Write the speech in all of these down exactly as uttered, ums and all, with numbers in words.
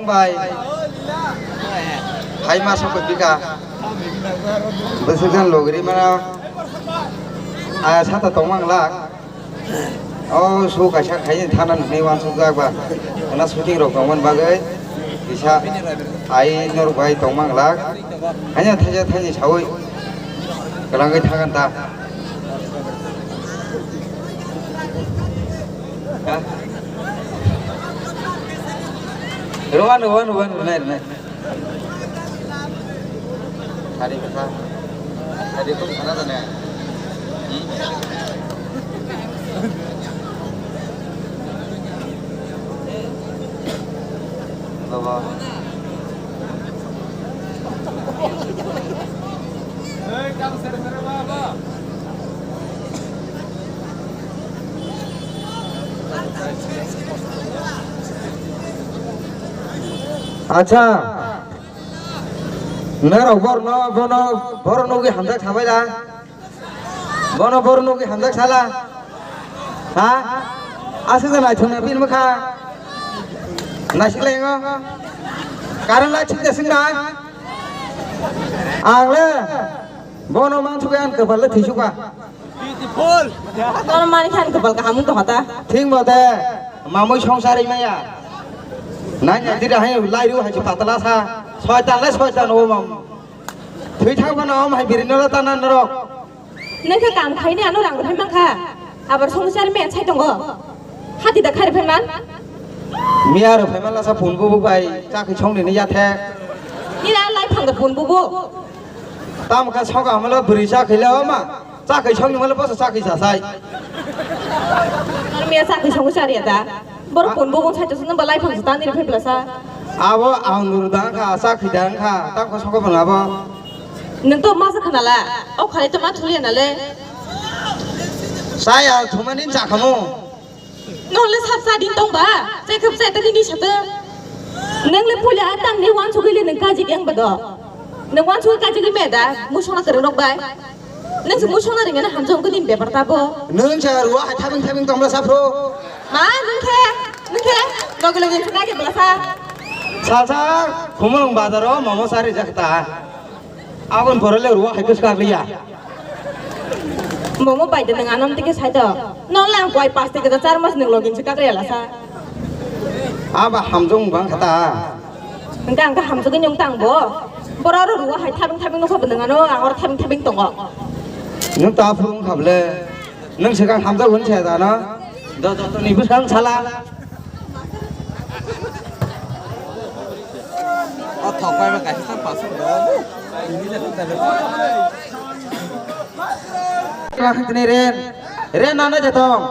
Bai. Hai ma sokoi bika. Bwswk jan logri mana. Aya sata tongmang lak. O su kaisa khaini thana nukni wansukjak ba. Ana shooting rok tongmani bagwi kisa ai norok bai tongmang lak. Hanya thaisa thaini sawi kwlangwi thangan ta. Ha? Rwano, rwano, rwano, rwano, rwano. Hari bwsa. Hari bwsa na jane. Baba. Acha. Norok borno, bono, borno nugwi hamjak sabai da. Bono borno nugwi hamjak sala. Ha? Aswk da naithok na bini mwkha. Naisik lai ngo. Karon lai thik da swng da. Ang le bono mansugwi ang kwpal le thwisukha. Kono mani khan kwpal kaham wng tongkha ta. Thik mote mamui songsari maya. Nanya dira hai lairu hai patala sa. Soitan le soitan o mam. Thwi thang phano om hai birino le tana norok. Nokhe kam khaini ano rang rwphai mankha. Abar songsari maya sai tongo. Hati da khai rwphai man. Miya rwphai man lasa phun bubu bai chakhi songni ni yathe. Nira lai phang da phun bubu. Tamo khe soka hamle bwrwi cha khaile o ma. Cha khai songni male bosa cha khai cha sai. Miya cha khai songo cha riya da. Boro pon bo bong sai to swnamba lai phang ta ni phai blasa. Abo ang nuru da kha cha khai da kha ta ko soka bang abo. Nung to ma sa khana la. O khali to ma thuli na le. Saya thumani cha khamo. Nong le sap sa din tong ba, sai khap sai ta din di sata. Nang le pula tang ni wan sugui le nang kaji yang ba do. Nang wan sugui kaji le me da, musona kare nok bai. Nang se musona ringa na hamjong ko din bepar ta bo. Nung sa ruwa hai thabing thabing tong la sap ro. Ma nung khe, nung khe, logi logi khna ke bla sa. Sa sa, khumulung bazar o momo sari jakta. Aboni pore le ruwa hai bwskang liya. Momo bai de nang anom tike sai to. No lang koi pas tike da char mas nang login se kakre la sa. Aba hamjong bang khata. Engka engka hamjong nyong tang bo. Boro ro ruwa hai thabing thabing no khob nang ano angor thabing thabing tongo. Nung ta phung khable. Nung se kang hamjong hun se da na. Do do ni bwskang sala. O thok pai ba kaisa ta pasuk do. Ini le ta le. Kla khang tini ren. Ren nana jatong.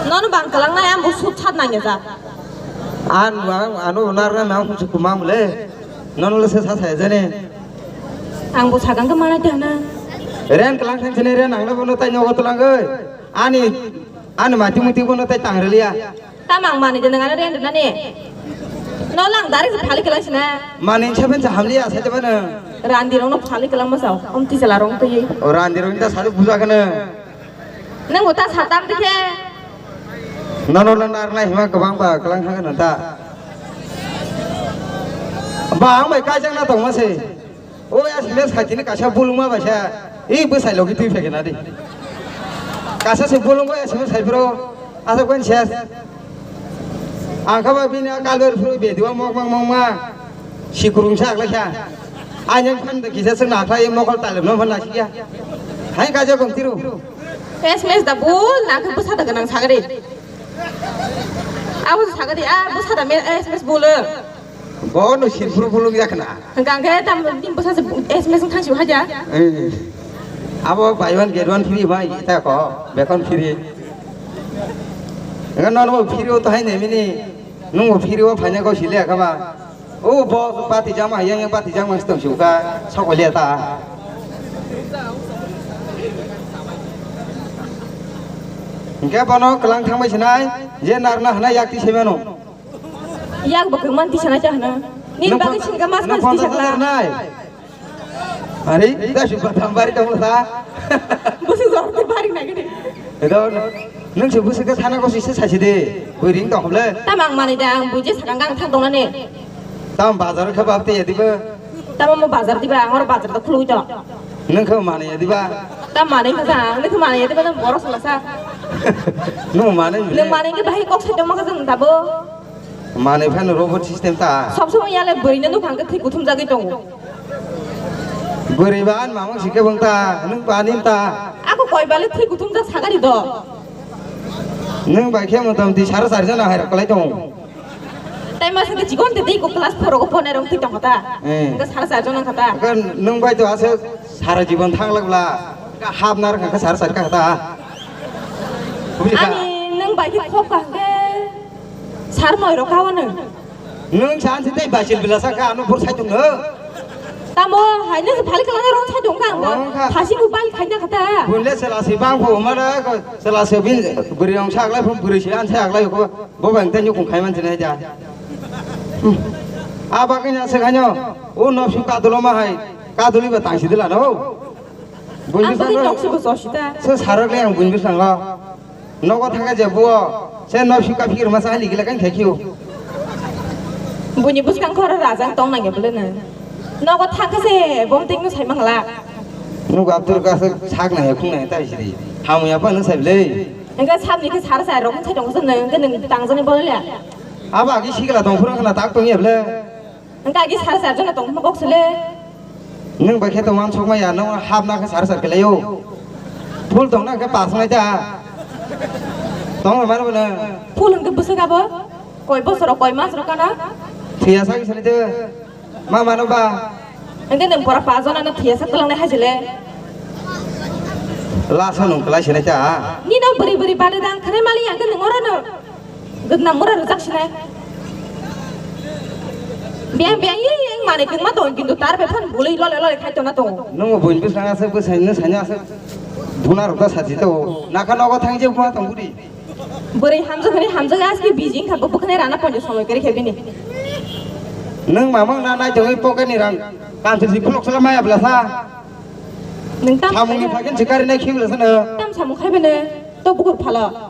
Nono bang kalang nai ambo sut sat nang ya. An bang anu unar na nang su kumam le. Nono le se sa sa jane. Ang bo sakang ke mana jana. Ren kalang khang tini ren ang na bono tai nogo tulang oi. Ani Ani mati muti bono tai tang riliya. Tamang mani de nangani ren nani. No lang dari phali kela sina. Mani seven sa hamliya sa jabana. Randi rong no phali kela masa. Om ti sala rong to ye. O randi rong ta salu buja kana. Nang uta satam dikhe. Nano na nar lai hima kabang ba kalang hanga nanta. Ba ang bai kaijang na tong mase. O S M S hai tini kaisa bulungma baisa, i bwsai logi twi phai kena di. Kaisa se bulungo S M S hai bro, asa kwen ses. Ang kha ba bini a kalber phuru bediwa mok mang mong ma, sikurung sa aglai kha. Anyang phan da kisa se na khlai mokol talem no phan na siya. Hai kaja kong tiru. S M S da bul na khe bwsa da ganang sagari. Abo sagari a bwsa da me S M S bul. Bo no sirpuru bulung yakna. Hwnkha hwnkhe tam din bwsa se S M S wng thangsi haja. Eh. Abo buy one get one free bai ita ko bekon free. Hwnkha nono free o to hai nemini. Nung free o phaina ko sile kha ba. O bo pati jama yang yang pati jama sitong suka sokole ta. Hwnkhe bono kwlang thangbai sinai je narna hwnai yakti semano. Yak bo kwmang tisa na chahna. Nin bagwi singka mas mas tisa kla. Nai. Ari, da shu batam bari tong sa. Busu jor te bari na gini. Edo. Nwng se bwswk khe sana gosi se saisi de. Bui ring tong hable. Tamo ang manwi da, ang buji sakang gang thang tongnani. Tam bazar khe bab te yadiba. Tamo mo bazar diba, ang oro bazar da khulugwi tong. Nwng khe manwi yadiba. Tam manwi khe sa, nwng khe manwi yadiba, nwng borok sala sa. Nwng manwi. Nwng manwi khe bahai kok sai tongma khe nwng tabo. Manwi phano robot system ta. Sob somoi yale bwrwino nukhang khe thwi kuthum jagwi tongo. Bwrwi ba ani mamang sikhe bwng ta, nwng ba ani ta. Ako koi bale thwi kuthum jak sagari do. Nwng bai khe motamoti sara char jona hai rok kwlai tongo. Tai masa khe chikon te tei ko class four ko phone rong thwi tong kha ta. Eh. Nwng sara char jona kha ta. Nwng bai to ase sara jibon thang lak bla hap nar kha sara char kha ta. Ani nwng bai khe khok kha khe. Sar moi rok kawa nung. Nwng san si tei basil bila sa ka ano bor sai tung no. Tamo hai ne phali kala rong sai tung ka mo. Oh, ka. Phasi ku bai khai na kata. Bunle sela si bang pho mara ko sela si bin buri rong sa aglai pho buri si an sa aglai ko bo bang tei nyukung khai man sinai ja. Hmm. A ba kanya se kanyo. O no su ka dulo ma hai. Ka duli ba tang si dila no. Ang bui tini nok si bo josi ta. Se sarok le ang bui bwskango. Nogo thangkha je buo, se nok si ka phikir masa hali gila kan khe khiu. Buini bwskang khoro raja tong nangya bole na. Nogo thangkha se bom ting no sai mangla. Nuk abdur ka se sak na he khung na he tai siri. Hamu ya pa no sai bole. Engka sabni khe sar sai rok sai tong se nang, engka nang tang jani bole ya. Aba agi sikla tong phuru khna tak tong ya bole. Engka agi sar sar jona tong ma kok sele. Nwng bai khe to wan sok maya, nwng hap na khe sar sar khe layo. Phul tong na khe pas nai ta. Tong ma mano bana. Phul hwnkhe bwswk abo? Koi bosor koi mas rok kana? Thiya sa khe sani te. Ma mano ba. Engke nwng pora pas jona no thiya sa kwlang nai hai sele. Last no nwng kwlai sinai ta. Ni no bwrwi bwrwi bade dang khare mali yang ke nwng oro no. Gwnang mura rwjak sinai. Biyang biyang ye yang mani kwngma tongo kintu tar bai phan bului lole lole khai tongna tongo. Nungo buini bwskango aswk bwsai no saino aswk buna rok ta sachi tongo. Nakha nogo thang je buma tong budi. Bwrwi hamjak hwnwi hamjak aski bijing kha bo bwkhwnai rana ponjo somoi kwrwi khe bini. Nwng mamang na nai tongwi pocket ni rang kanthil si khulok sala maya bwlasa. Nwng tam samung ni phagin sikari nai khibla sano. Tam samung khai bene to bukur phala.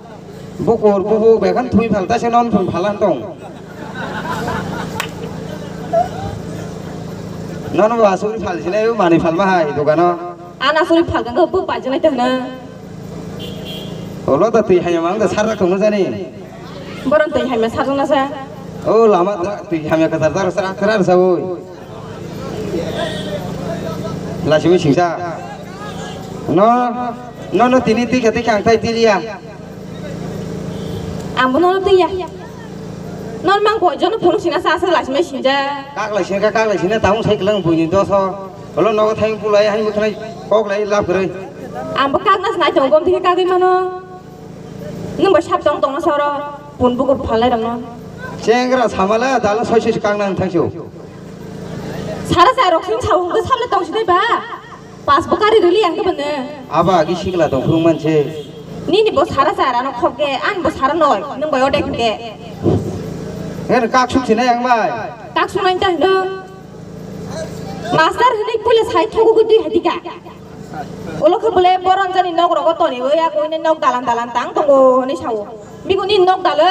Bukur bubu bekan thui phal ta se non phun phalan tong. Nono ba suri phal sinai mani phal ma hai dogano. Ana suri phal kang bu pa jinai tana. Olo ta twi hayam ang da sarra tong jani. Boron twi hayam sarjana sa. O lama twi hayam ka sar sar sar sar sa oi. Lachimwi singsa. No, no, no, tini twi khe twi khe ang thai tiliya. Ang bo nono twiya. Nor mang koi jono phunuk sina sa sa lachimwi singja. Kak lai singka, kak lai sina, tamung sai kwlang buini doso. Olo nogo thai pulai, hai mukhnai kok lai lab kwrwi. Ang bo kak nas nai tongo, gom thike kagwi mano. Nwng bai sap tong tongma soro pun bukur phalai rokno. Chengra samala dala soi soi kang nang thangsu. Sara sa rok sing sa hung sable tong sidai ba. Pas bo kari rili ang kebene. Aba agi sikla tong phung manse. Nini bo sara sa rano khok ke an bo sara noi nwng bai odek ke. Ngan kak suk sinai ang bai. Kak sunai ta hino. Master hwnwi puila sai thogo gudi hadika. Ulo khe bole boron jani nok rogo toni oi ya koine nok dalan dalan tang tongo hwnwi sao. Biguni nok dalo.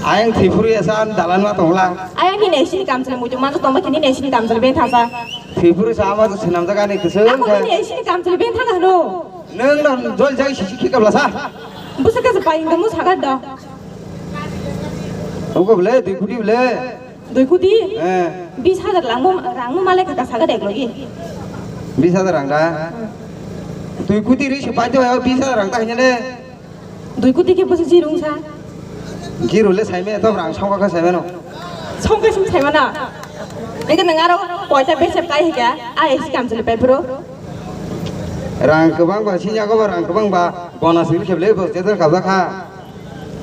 Ayang thipuri asa an dalan ma tongla. Ayang ni nesini kamchwlwi muitu manjak tongma kini nesini kamchwlwi beng thangsa. Thipuri sa ama swnamjak ani kwswng. Ako ni nesini kamchwlwi beng thangsa hwno. Nwng no jol jai sisi khikabla sa. Busa kasa pai inda mu sagar da. Ungko bole dui kuti bole. Dui kuti? Eh. Bis hajar langmo, rangmo malai kaka saga dek logi. Bis hajar rang da? Hmm. Dui kuti ri se paito, bis hajar rang ta hanya le. Dui kuti ke bosi jirung sa? Jiru le saime, to rang songka ka saime no. Songka sim saime na. Engke nang aro koita besep kai hika, a esi kamchwlwi pai bro. Rang kwbang ba, sinya ko ba rang kwbang ba, bona sir kheble bo, jetor kabla kha.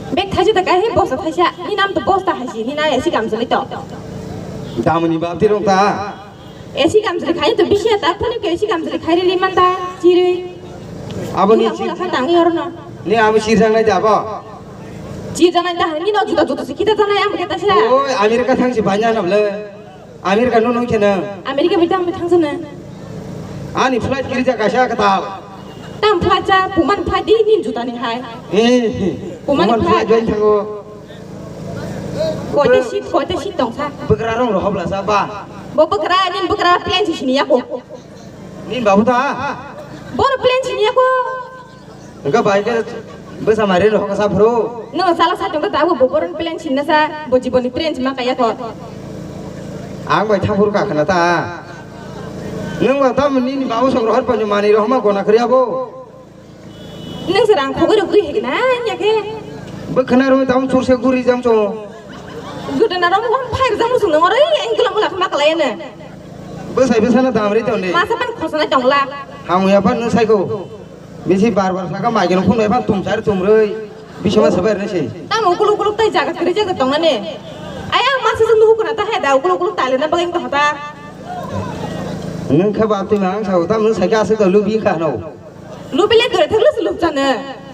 Bek thaisa ta kai he bosta thaisa. Ni nam to bosta haisi, ni na esi kamchwlwi to. Damoni bab tirong ta. Esi kamchwlwi khai to bisi ta phone ke esi kamchwlwi khai ri manda chiri. Abo ni. Ni chir. Kha tang yorno. Ni abo chir jang nai jabo. Chir jang nai ta ni no juta juta si kita jang nai am ke ta sila. Oi, America thang si banya na ble. America no nung khe nang? America bai tang bai thang sana. Ani flight kiri ja kaisa katal. Tam phlai cha, puman phlai di, nin juta ni hai. Eh, puman phlai join thango. Koite sit, koite sit tong sa. Bwkra rong rohobla sa ba. Bo bwkra, nin bwkra plan si sini yako. Nin babu ta? Bor plan sini yako. Engka bai ke bwsa mari rohok sa phuru. Nung sala sa tong ta bo bor plan sinna sa, bo jiboni plan sima kaya ko. Ang bai thaphuru ka khana ta. Nung ba tam nini babu sok rohor panjo mani rohma gona khriya bo. Nung se rang khogoi rok twi hegna nya khe. Bwkhana ro tam churse guri jam cho. Gudana rom hon phai jam sung nang ore engkla mula khma kala ene. Bwsai bwsana dam ri tonde. Masa pan khosana tongla. Hamu ya pan nung sai ko. Bisi bar bar saka mai geno phun bai pan tum sar tum roi. Bisi ma sabai rene se. Tam ukuluk ukuluk tai jaga kri jaga tongna ne. Ayang masa jung nuhu kuna ta hai da ukuluk ukuluk tale na bageng to hata. Nung kha bap twi mang sa tam nung sai ka asuk to lubi kha no. Lubile dore thaglo se lubchana.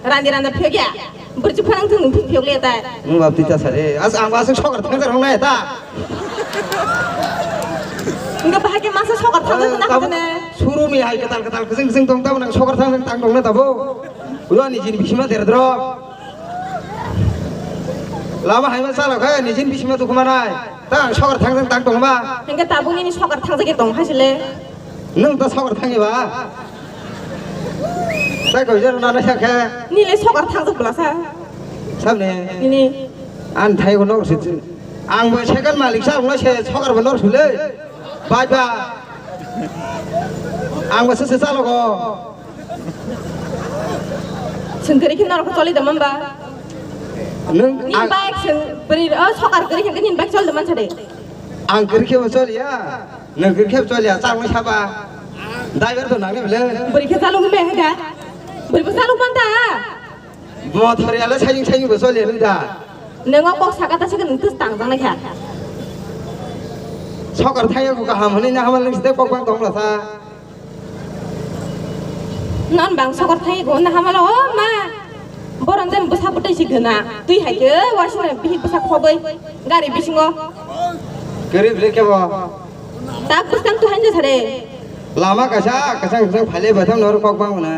Rani rana phiyok ya. Burchi phanang thung phiyok le tai. Nung bap tita sare. As ang asuk sokar thang thang nai ta. Enggak bahake masa sokar thang thang na katane. Suru mi hai ketal ketal kesing kesing tong tabo nang sokar thang thang tang tong na tabo. Ulo ni jin bisima der dro. Lama hai ma sala kha ni jin bisima tu kuma nai. Ta ang sokar thang thang tang tong ma. Enggak tabung ini sokar thang thang tong hai sile. Nung ta sokar thang ba. Sai koi jar na na khe. Nile sokar thang thang bla sa. Samne. Ini. An thai ko nok sit. Ang bo second malik sa ungna se sokar bo nor sule. Bai ba. Ang bo se se sa logo. Sengkari khe norok choli da mamba. Nung. Nin ang bike seng beri oh sokar kari khe nin bike choli da man sade. Ang kari khe bo choli ya. Nung kari khe bo choli ya. Chang saba. Driver to nang ni bele. Beri khe chalung me hega. Beri bo chalung man ta. Mothor yala saying saying bo choli nung da. Nung o kok saka ta sika nung tus tang jang na kha. Sokar thaya ko kaham hini na hamal nung site kok bang tong la sa. Non bang sokar thaya ko na hamal o ma. Boron jan bwsa bwtwi si gana. Twi hai ke wasina bihik bwsa khoboi. Gari bisingo. Gari bile ke bo. Tak bwskang tu hanja sare. Lama kaisa, kaisa, kaisa phale batham nor kok bang na.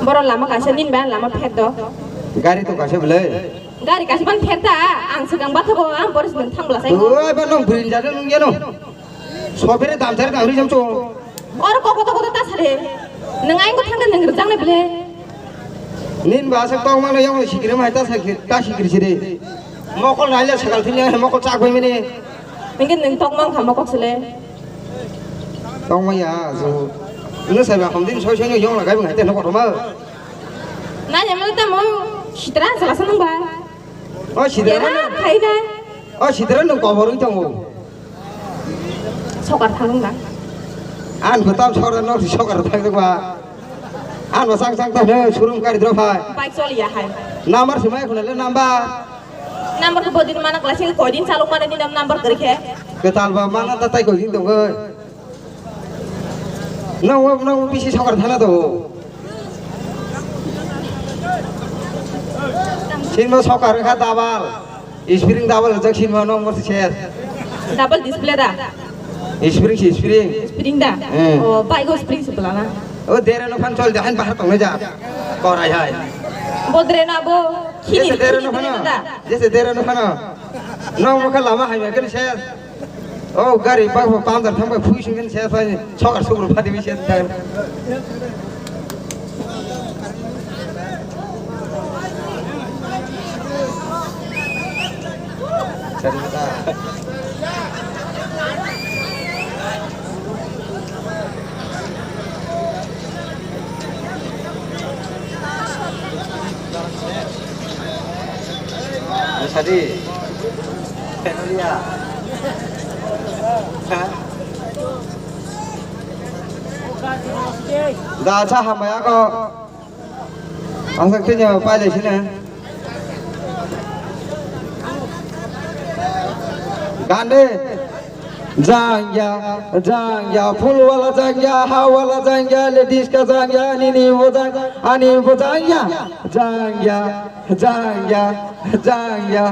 Boro lama kaisa nin ba lama phet do. Gari to kaisa bele. Gari kaisa ban phet ta, ang swkang bathogo, ang boris nung thang bwla sai. Oi ba nong brin jado nung yano. Sobere dam sare dam ri jam cho. Oro kok koto koto ta sare. Nung aing ko thang nung rjang le bele. Nin ba sak tong mano yong sikire mai ta sakir, ta sikir sire. Mokol naile sakal thini mokol chak bai mene. Nungke nung tokmang kha mokok sele. Tokmang ya, so. Nung sai ba hom din soi soi yong lagai bang hai te no kothoma. Na ya mele tamo sitra sala sanung ba. O sitra. Yara khai na. O sitra nung kobor wi tongo. Sokar thanung na. An bo tam sokar no sokar thang ba. An bo sang sang ta ne surum kari dro phai. Bike choli ya hai. Number se mai khuna le number. Number ko bodin mana class ko din chalok mana ni number kari khe. Ketal ba mana ta tai ko din dong. Nang wa nang bisi sokar thana do. Sinmo sokar kha dabal. Spring double jak sinmo nang murti ses. Double display da. Spring si spring. Spring da. Eh. O bike o spring si pelana. O dere no phan chol jahan bahar tong ja. Korai hai. Bodre na bo. Jese dere no phano. Jese dere no phano. Nang mukha lama hai ma ken ses. O gari bak bo pamdar thang bai phui sing ken ses bai sokar sukru phadi bai ses thang. Sadi. Da cha hamaya ko. Ang sak tinya pai le sini. Gande. Jangya, jangya, phul wala jangya, ha wala jangya, ladies ka jangya, nini bo jang, ani bo jangya, jangya, jangya, jangya.